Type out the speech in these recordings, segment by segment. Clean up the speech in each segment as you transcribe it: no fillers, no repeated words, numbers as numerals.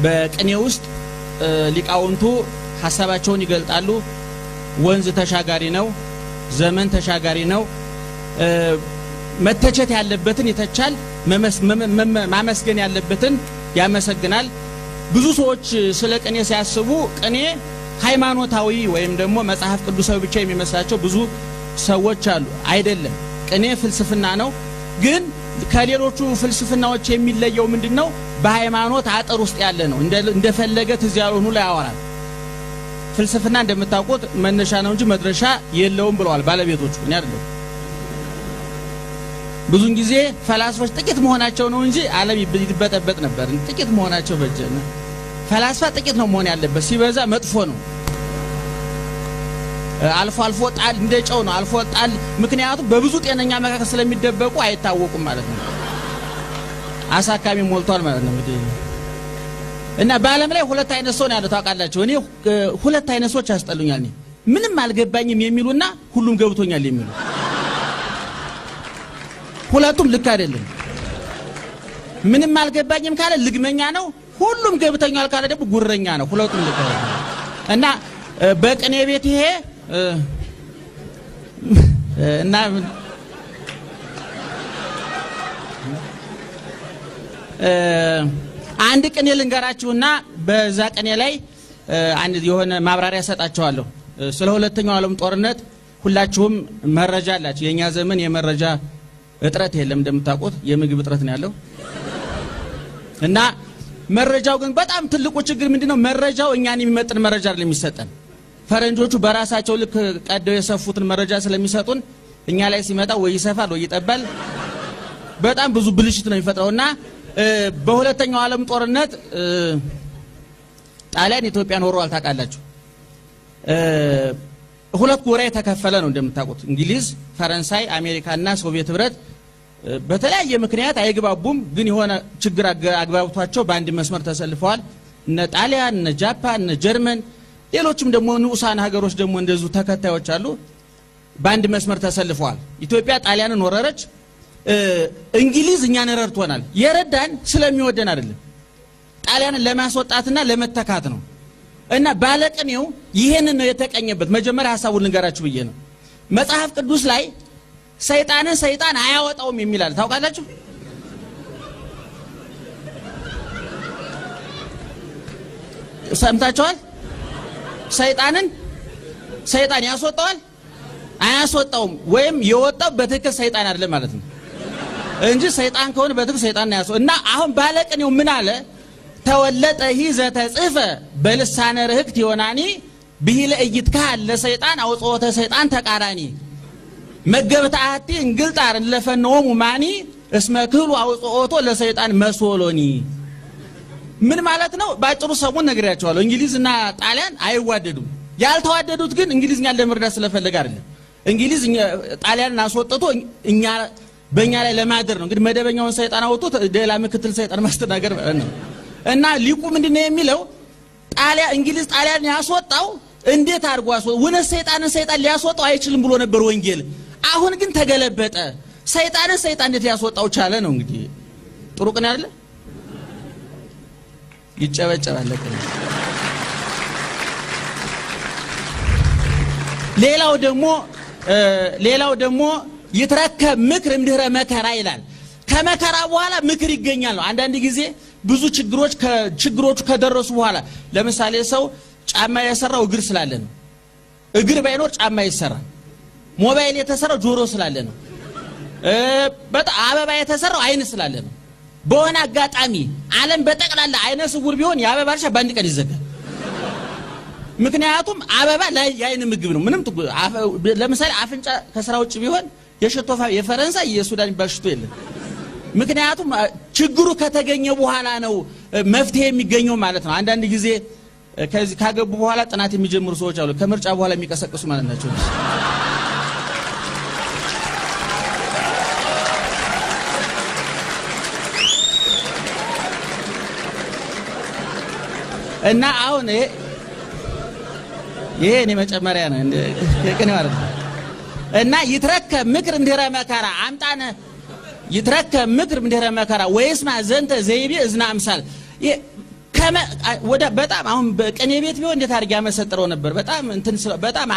በቅኔ ውስጥ ሊቃውንቱ ሐሳባቸውን ይገልጣሉ። ወንዝ ተሻጋሪ ነው፣ ዘመን ተሻጋሪ ነው። መተቸት ያለበትን ይተቻል፣ ማመስገን ያለበትን ያመሰግናል። ብዙ ሰዎች ስለ ቅኔ ሲያስቡ ቅኔ ሃይማኖታዊ ወይም ደግሞ መጽሐፍ ቅዱሳዊ ብቻ የሚመስላቸው ብዙ ሰዎች አሉ። አይደለም። ቅኔ ፍልስፍና ነው። ግን ከሌሎቹ ፍልስፍናዎች የሚለየው ምንድነው? በሃይማኖት አጥር ውስጥ ያለ ነው። እንደፈለገ ትዝ ያለውን ሁሉ ያወራል። ፍልስፍና እንደምታውቁት መነሻ ነው እንጂ መድረሻ የለውም ብለዋል ባለቤቶቹ፣ እኔ አይደለሁም። ብዙን ጊዜ ፈላስፎች ጥቂት መሆናቸው ነው እንጂ ዓለም ይበጠበጥ ነበር። ጥቂት መሆናቸው በጀ ነው። ፈላስፋ ጥቂት ነው መሆን ያለበት፣ ሲበዛ መጥፎ ነው። አልፎ አልፎ ጣል እንደ ጨው ነው፣ አልፎ ጣል። ምክንያቱም በብዙ ጤነኛ መካከል ስለሚደበቁ አይታወቁም ማለት ነው። አሳካሚ ሞልቷል ማለት ነው እንግዲህ። እና በዓለም ላይ ሁለት አይነት ሰው ነው ያለው ታውቃላችሁ። እኔ ሁለት አይነት ሰዎች ያስጠሉኛል። እኔ ምንም አልገባኝም የሚሉና ሁሉም ገብቶኛል የሚሉ፣ ሁለቱም ልክ አይደለም። ምንም አልገባኝም ካለ ልግመኛ ነው፣ ሁሉም ገብቶኛል ካለ ደግሞ ጉረኛ ነው። ሁለቱም ልክ አይደለም። እና በቅኔ ቤት ይሄ እና አንድ ቅኔ ልንገራችሁና በዛ ቅኔ ላይ አንድ የሆነ ማብራሪያ ሰጣችኋለሁ። ስለ ሁለተኛው ዓለም ጦርነት ሁላችሁም መረጃ አላችሁ። የኛ ዘመን የመረጃ እጥረት የለም፣ እንደምታውቁት የምግብ እጥረት ነው ያለው። እና መረጃው ግን በጣም ትልቁ ችግር ምንድነው? መረጃው እኛን የሚመጥን መረጃ አይደለም የሚሰጠን። ፈረንጆቹ በራሳቸው ልክ ቀደው የሰፉትን መረጃ ስለሚሰጡን እኛ ላይ ሲመጣ ወይ ይሰፋል ወይ ይጠባል። በጣም ብዙ ብልሽት ነው የሚፈጥረውና በሁለተኛው ዓለም ጦርነት ጣሊያን ኢትዮጵያን ወሯል ታውቃላችሁ። ሁለት ጎራ የተከፈለ ነው እንደምታውቁት። እንግሊዝ፣ ፈረንሳይ፣ አሜሪካና ሶቪየት ህብረት በተለያየ ምክንያት አይግባቡም፣ ግን የሆነ ችግር አግባብቷቸው በአንድ መስመር ተሰልፈዋል። እነ ጣሊያን፣ እነ ጃፓን፣ እነ ጀርመን፣ ሌሎችም ደግሞ ንዑሳን ሀገሮች ደግሞ እንደዚሁ ተከታዮች አሉ። በአንድ መስመር ተሰልፈዋል። ኢትዮጵያ ጣሊያንን ወረረች። እንግሊዝ እኛን ረድቶናል። የረዳን ስለሚወደን አይደለም፣ ጣሊያንን ለማስወጣትና ለመተካት ነው። እና ባለቅኔው ይሄንን ነው የተቀኘበት። መጀመሪያ ሐሳቡን ልንገራችሁ ብዬ ነው። መጽሐፍ ቅዱስ ላይ ሰይጣንን ሰይጣን አያወጣውም የሚላል ታውቃላችሁ? ሰምታችኋል? ሰይጣንን ሰይጣን ያስወጣዋል? አያስወጣውም። ወይም የወጣው በትክክል ሰይጣን አይደለም ማለት ነው እንጂ ሰይጣን ከሆነ በትክክል ሰይጣን ያስወጣው። እና አሁን ባለቅኔው ምን አለ? ተወለጠ ዘተጽፈ በልሳነ ርህቅት ዮናኒ ብሂለ ኢይትካል ለሰይጣን አውጽኦተ ሰይጣን ተቃራኒ መገብተ አሐቲ እንግልጣር ለፈነወሙ ማኒ እስመ ክህሉ አውጽኦቶ ለሰይጣን መስሎኒ። ምን ማለት ነው? ባጭሩ ሰሙን ነግሬያቸዋለሁ። እንግሊዝና ጣሊያን አይዋደዱም። ያልተዋደዱት ግን እንግሊዝኛን ለመርዳት ስለፈለገ አይደለም። እንግሊዝ ጣሊያንን አስወጥቶ እኛ በእኛ ላይ ለማደር ነው። እንግዲህ መደበኛውን ሰይጣን አውጥቶ ሌላ ምክትል ሰይጣን ማስተናገድ ማለት ነው። እና ሊቁ ምንድነው የሚለው? ጣሊያን እንግሊዝ ጣሊያን ያስወጣው እንዴት አድርጎ አስወጣው? እውነት ሰይጣንን ሰይጣን ሊያስወጣው አይችልም ብሎ ነበር ወንጌል። አሁን ግን ተገለበጠ። ሰይጣንን ሰይጣን እንዴት ሊያስወጣው ቻለ ነው። እንግዲህ ጥሩ ቅኔ አይደለ? ይጨበጨባል። ሌላው ደግሞ ይትረከብ ምክር እምድህረ መከራ ይላል። ከመከራ በኋላ ምክር ይገኛል ነው። አንዳንድ ጊዜ ብዙ ችግሮች ከችግሮቹ ከደረሱ በኋላ ለምሳሌ ሰው ጫማ የሰራው እግር ስላለ ነው። እግር ባይኖር ጫማ ይሰራል። ሞባይል የተሰራው ጆሮ ስላለ ነው። በጣም አበባ የተሰራው አይን ስላለ ነው። በሆነ አጋጣሚ ዓለም በጠቅላላ አይነ ስውር ቢሆን የአበባ እርሻ በአንድ ቀን ይዘጋል። ምክንያቱም አበባ ላይ የአይን ምግብ ነው። ምንም ለምሳሌ አፍንጫ ከስራ ውጭ ቢሆን የሽቶ የፈረንሳይ የሱዳን የሚባል ሽቶ የለም። ምክንያቱም ችግሩ ከተገኘ በኋላ ነው መፍትሄ የሚገኘው ማለት ነው። አንዳንድ ጊዜ ከዚህ ካገቡ በኋላ ጥናት የሚጀምሩ ሰዎች አሉ። ከምርጫ በኋላ የሚቀሰቅሱ ማለት ናቸው። እና አሁን ይሄ እኔ መጨመሪያ ነው የቅኔ ማለት ነው። እና ይትረከብ ምክር እምድኅረ መከራ አምጣነ ይትረከብ ምክር እምድኅረ መከራ ወይስማ ዘንተ ዘይቤ እዝነ አምሳል። ወደ በጣም አሁን በቅኔ ቤት ቢሆን እንዴት አድርጌ አመሰጥረው ነበር። በጣም እንትን በጣም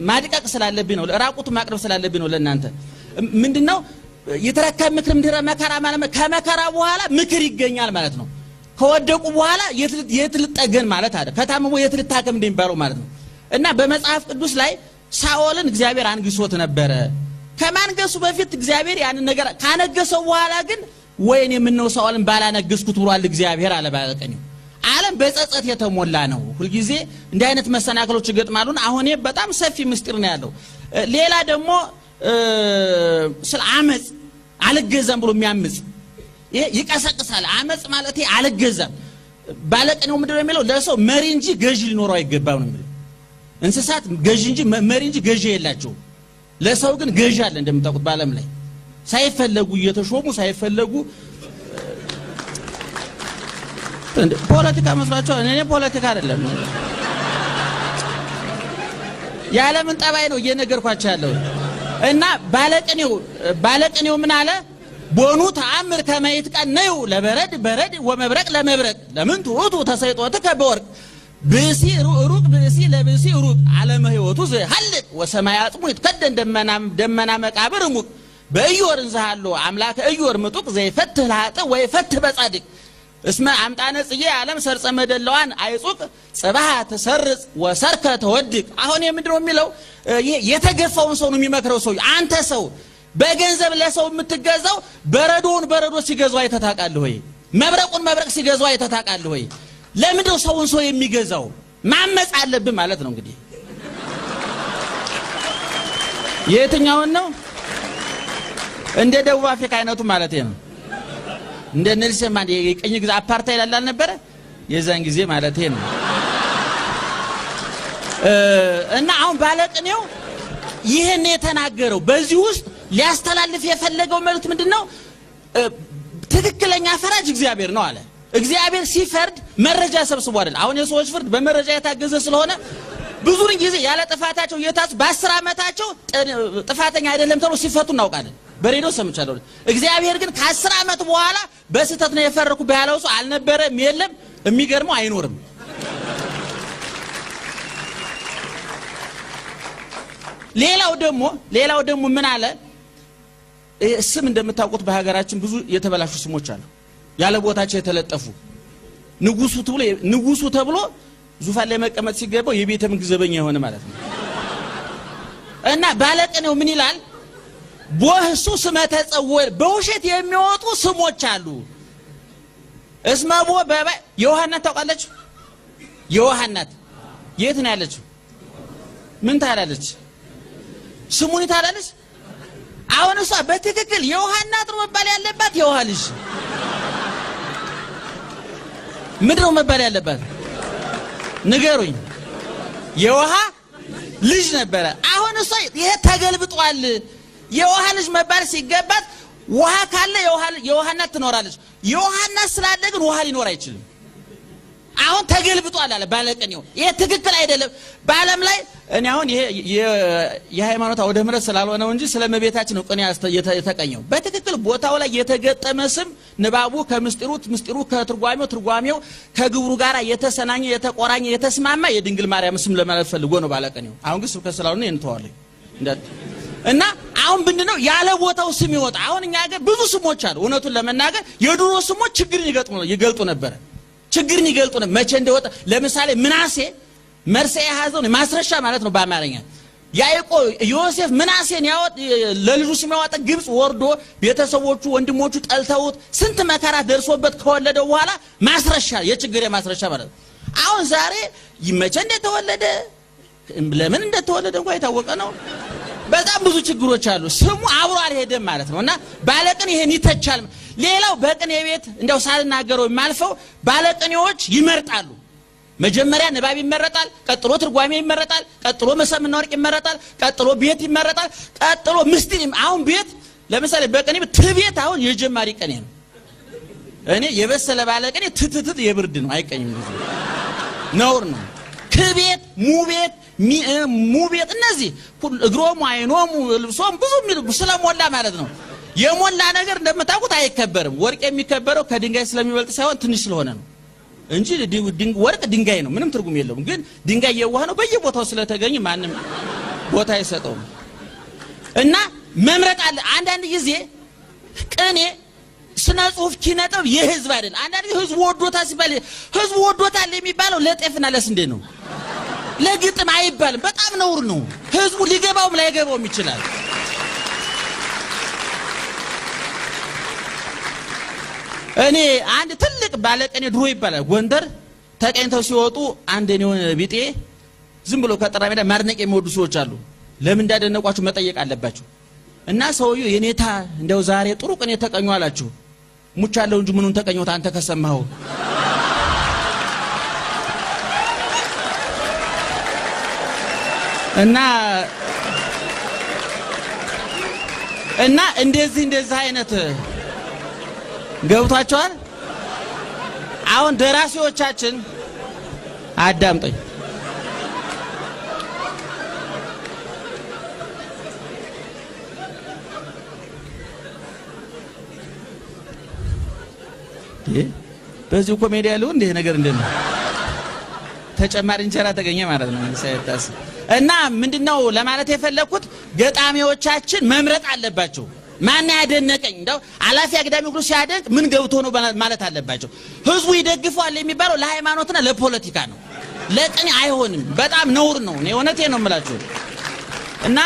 ማድቀቅ ስላለብኝ ነው፣ ራቁቱ ማቅረብ ስላለብኝ ነው ለእናንተ። ምንድነው የተረከብ ምክር ምድረ መከራ ማለት ከመከራ በኋላ ምክር ይገኛል ማለት ነው። ከወደቁ በኋላ የት ልጠገን ማለት አይደል፣ ከታመሙ የት ልታከም እንደሚባለው ማለት ነው። እና በመጽሐፍ ቅዱስ ላይ ሳኦልን እግዚአብሔር አንግሶት ነበረ። ከማንገሱ በፊት እግዚአብሔር ያንን ነገር ካነገሰው በኋላ ግን ወይኔ ምነው ሳኦልን ባላነገስኩት ብሏል እግዚአብሔር አለ ባለቀኔው። ዓለም በጸጸት የተሞላ ነው። ሁልጊዜ እንዲህ አይነት መሰናክሎች ይገጥማሉን። አሁን በጣም ሰፊ ምስጢር ነው ያለው። ሌላ ደግሞ ስለ አመጽ አልገዛም ብሎ የሚያምጽ ይሄ ይቀሰቅሳል። አመጽ ማለት አልገዛም። ባለቅኔው ምንድነው የሚለው? ለሰው መሪ እንጂ ገዢ ሊኖረው አይገባም ነው የሚለው። እንስሳት ገዢ እንጂ መሪ እንጂ ገዢ የላቸውም። ለሰው ግን ገዢ አለ እንደምታውቁት በዓለም ላይ ሳይፈለጉ እየተሾሙ ሳይፈለጉ ፖለቲካ መስሏቸው። እኔ ፖለቲካ አይደለም የዓለምን ጠባይ ነው እየነገርኳቸው ያለው። እና ባለቅኔው ምን አለ? ቦኑ ተአምር ከመ ይትቀነዩ ለበረድ በረድ ወመብረቅ ለመብረቅ ለምን ትዑቱ ተሰይጦትከ በወርቅ ብእሲ ሩቅ ብእሲ ለብእሲ ሩቅ ዓለመ ሕይወቱ ዘሀልቅ ወሰማይ አጽሙ ይትከደን ደመና መቃብር ሙቅ በኢዮር እንዝሃሎ አምላከ ኢዮር ምጡቅ ዘይፈትህ ለኃጥእ ወይፈትህ በጻድቅ እስመ አምጣነ ጽጌ ዓለም ሰርጸ መደለዋን አይጹቅ ጽባህ ተሰርጽ ወሰርከ ተወድቅ። አሁን የምንድነው የሚለው? የተገፋውን ሰው ነው የሚመክረው። ሰው አንተ ሰው በገንዘብ ለሰው የምትገዛው በረዶውን በረዶ ሲገዛው አይተህ ታውቃለህ ወይ? መብረቁን መብረቅ ሲገዛው አይተህ ታውቃለህ ወይ? ለምንድነው ሰውን ሰው የሚገዛው? ማመጽ አለብህ ማለት ነው። እንግዲህ የትኛውን ነው? እንደ ደቡብ አፍሪካ አይነቱ ማለት ነው። እንደ ኔልሰን ማንዴላ የቀኝ ግዛት አፓርታይድ አልነበረ? የዛን ጊዜ ማለት ነው። እና አሁን ባለቅኔው ይሄን የተናገረው በዚህ ውስጥ ሊያስተላልፍ የፈለገው መልእክት ምንድነው? ትክክለኛ ፈራጅ እግዚአብሔር ነው አለ። እግዚአብሔር ሲፈርድ መረጃ ሰብስቦ አይደል። አሁን የሰዎች ፍርድ በመረጃ የታገዘ ስለሆነ ብዙውን ጊዜ ያለ ጥፋታቸው እየታሱ በ10 ዓመታቸው ጥፋተኛ አይደለም ተብሎ ሲፈቱ እናውቃለን። በሬዲዮ ሰምቻለሁ። እግዚአብሔር ግን ከ10 ዓመት በኋላ በስህተት ነው የፈረኩ ያለው ሰው አልነበረም፣ የለም። የሚገርመው አይኖርም። ሌላው ደግሞ ምን አለ? ስም እንደምታውቁት በሀገራችን ብዙ የተበላሹ ስሞች አሉ፣ ያለ ቦታቸው የተለጠፉ። ንጉሱ ተብሎ ዙፋን ላይ መቀመጥ ሲገባው የቤተ መንግስት ዘበኛ የሆነ ማለት ነው። እና ባለቅኔው ምን ይላል? ቦህሱ ስመ ተጸውዖ በውሸት የሚወጡ ስሞች አሉ። እስመ ቦ በባ የውሃ እናት ታውቃለች? የውሃ እናት የት ነው ያለችው? ምን ታላለች? ስሙን ታላለች? አሁን እሷ በትክክል የውሃ እናት ነው መባል ያለባት። የውሃ ልጅ ምንድነው መባል ያለባት? ንገሩኝ። የውሃ ልጅ ነበረ። አሁን እሷ ይሄ ተገልብጧል። የውሃ ልጅ መባል ሲገባት ውሃ ካለ የውሃ እናት ትኖራለች። የውሃ እናት ስላለ ግን ውሃ ሊኖር አይችልም። አሁን ተገልብጧል አለ ባለቅኔው። ይሄ ትክክል አይደለም። በዓለም ላይ እኔ አሁን ይሄ የሃይማኖት አውደ ምሕረት ስላልሆነው እንጂ ስለ እመቤታችን ነው ቅኔ የተቀኘው። በትክክል ቦታው ላይ የተገጠመ ስም ንባቡ ከምስጢሩ ምስጢሩ ከትርጓሜው ትርጓሜው ከግብሩ ጋር የተሰናኘ የተቆራኘ የተስማማ የድንግል ማርያም ስም ለማለት ፈልጎ ነው ባለቅኔው። አሁን ግን ስብከት ስላልሆነ እንተዋለን። እና አሁን ምንድነው ያለ ቦታው ስም ይወጣ። አሁን እኛ ሀገር ብዙ ስሞች አሉ። እውነቱን ለመናገር የድሮ ስሞች ችግርን ይገልጡ ነበር። ችግርን ይገልጡ ነበር። መቼ እንደወጣ ለምሳሌ ምናሴ መርሴ ያዘው ማስረሻ ማለት ነው በአማርኛ። ያዕቆብ ዮሴፍ ምናሴን ያወጥ ለልጁ ስም ያወጣ ግብጽ ወርዶ ቤተሰቦቹ ወንድሞቹ ጠልተውት ስንት መከራ ደርሶበት ከወለደው በኋላ ማስረሻ የችግር ማስረሻ ማለት ነው። አሁን ዛሬ መቼ እንደተወለደ ለምን እንደተወለደ እንኳን የታወቀ ነው። በጣም ብዙ ችግሮች አሉ። ስሙ አብሮ አልሄደም ማለት ነው። እና ባለቅኔ ይሄን ይተቻል። ሌላው በቅኔ ቤት እንደው ሳልናገረው የማልፈው ባለቅኔዎች ይመርጣሉ። መጀመሪያ ንባብ ይመረጣል፣ ቀጥሎ ትርጓሜ ይመረጣል፣ ቀጥሎ መሰምና ወርቅ ይመረጣል፣ ቀጥሎ ቤት ይመረጣል፣ ቀጥሎ ምስጢር። አሁን ቤት ለምሳሌ በቅኔ ትቤት አሁን የጀማሪ ቅኔ ነው። እኔ የበሰለ ባለቅኔ ትትትት የብርድ ነው አይቀኝም፣ ነውር ነው። ክቤት ሙቤት ሙቤት እነዚህ እግሮሙ አይኖሙ ልብሶም ብዙ ስለሞላ ማለት ነው። የሞላ ነገር እንደምታውቁት አይከበርም። ወርቅ የሚከበረው ከድንጋይ ስለሚበልጥ ሳይሆን ትንሽ ስለሆነ ነው። እንጂ ወርቅ ድንጋይ ነው፣ ምንም ትርጉም የለውም። ግን ድንጋይ የዋህ ነው፣ በየቦታው ስለተገኘ ማንም ቦታ አይሰጠውም። እና መምረጥ አለ። አንዳንድ ጊዜ ቅኔ፣ ስነ ጽሁፍ፣ ኪነ ጥበብ የህዝብ አይደለም። አንዳንድ ጊዜ ህዝቡ ወዶታል ሲባል ህዝቡ ወዶታል የሚባለው ለጤፍና ለስንዴ ነው፣ ለግጥም አይባልም። በጣም ነውር ነው። ህዝቡ ሊገባውም ላይገባውም ይችላል። እኔ አንድ ትልቅ ባለቅኔ ድሮ ይባላል ጎንደር ተቀኝተው ሲወጡ አንድ እኔውን ቢጤ ዝም ብሎ ከጠራ ሜዳ ማድነቅ የሚወዱ ሰዎች አሉ። ለምን እንዳደነቋችሁ መጠየቅ አለባችሁ። እና ሰውዬው የኔታ እንደው ዛሬ ጥሩ ቅኔ ተቀኙ አላችሁ። ሙቻለሁ እንጂ ምኑን ተቀኘሁት አንተ ከሰማኸው። እና እና እንደዚህ እንደዚህ አይነት ገብቷቸዋል። አሁን ደራሲዎቻችን አዳምጠኝ። በዚሁ ኮሜዲ ያለው እንደ ነገር እንደ ነው ተጨማሪ እንጀራ ተገኘ ማለት ነው ሳይታስ። እና ምንድነው ለማለት የፈለኩት ገጣሚዎቻችን መምረጥ አለባቸው። ማን ያደነቀኝ እንደው አላፊ አግዳሚ ሁሉ ሲያደንቅ ምን ገብቶ ነው ማለት አለባቸው። ህዝቡ ይደግፈዋል የሚባለው ለሃይማኖትና ለፖለቲካ ነው፣ ለቅኔ አይሆንም። በጣም ነውር ነው። እኔ እውነቴን ነው የምላችሁ። እና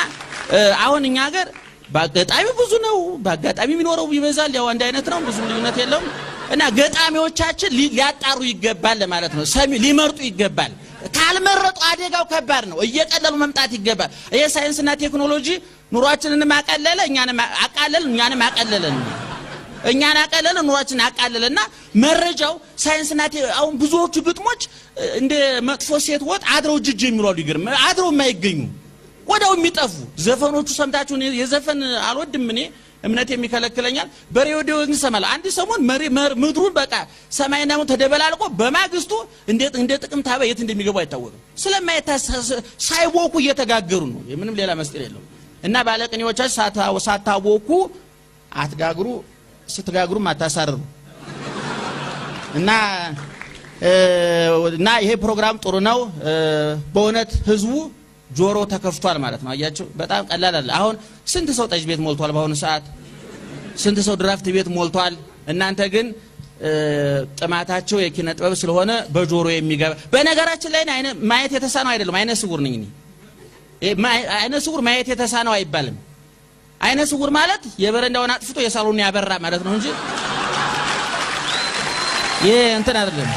አሁን እኛ ሀገር በአጋጣሚ ብዙ ነው፣ በአጋጣሚ የሚኖረው ይበዛል። ያው አንድ አይነት ነው፣ ብዙ ልዩነት የለውም። እና ገጣሚዎቻችን ሊያጣሩ ይገባል ለማለት ነው። ሰሚ ሊመርጡ ይገባል። ካልመረጡ አደጋው ከባድ ነው። እየቀለሉ መምጣት ይገባል። ይሄ ሳይንስና ቴክኖሎጂ ኑሯችንንም አቀለለ፣ እኛንም አቃለለ፣ እኛንም አቀለለን፣ እኛን አቀለለ፣ ኑሯችንን አቃለለና መረጃው ሳይንስና አሁን ብዙዎቹ ግጥሞች እንደ መጥፎ ሴት ወጥ አድረው ጅጅ የሚሉ አሉ። ይገርም አድረው የማይገኙ ወዲያው የሚጠፉ ዘፈኖቹ ሰምታችሁ። የዘፈን አልወድም እኔ እምነት የሚከለክለኛል። በሬዲዮ እንሰማለን። አንድ ሰሞን ምድሩን በቃ ሰማይና ምድር ተደበላልቆ በማግስቱ እንደ ጥቅምት አበባ የት እንደሚገቡ አይታወቅም። ስለማይታሰስ ሳይቦኩ እየተጋገሩ ነው። ምንም ሌላ መስጢር የለውም። እና ባለቅኔዎቻችሁ ሳታቦኩ አትጋግሩ፣ ስትጋግሩም አታሳርሩ። እና እና ይሄ ፕሮግራም ጥሩ ነው። በእውነት ህዝቡ ጆሮ ተከፍቷል ማለት ነው። አያችሁ በጣም ቀላል አይደል። አሁን ስንት ሰው ጠጅ ቤት ሞልቷል በአሁኑ ሰዓት፣ ስንት ሰው ድራፍት ቤት ሞልቷል። እናንተ ግን ጥማታቸው የኪነ ጥበብ ስለሆነ በጆሮ የሚገባ በነገራችን ላይ አይነ ማየት የተሳነው አይደለም። አይነ ስውር ነኝ እኔ። አይነ ስውር ማየት የተሳነው አይባልም። አይነ ስውር ማለት የበረንዳውን አጥፍቶ የሳሎኑን ያበራ ማለት ነው እንጂ ይሄ እንትን አይደለም።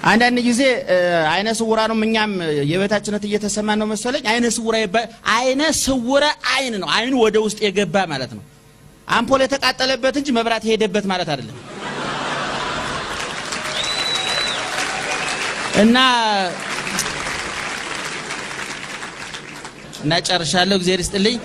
አንዳንድ ጊዜ አይነ ስውራኑም እኛም የበታችነት እየተሰማን ነው መሰለኝ። አይነ ስውራ አይነ ስውረ አይን ነው። አይኑ ወደ ውስጥ የገባ ማለት ነው። አምፖል የተቃጠለበት እንጂ መብራት የሄደበት ማለት አይደለም። እና እና ጨርሻለሁ። እግዚአብሔር ይስጥልኝ።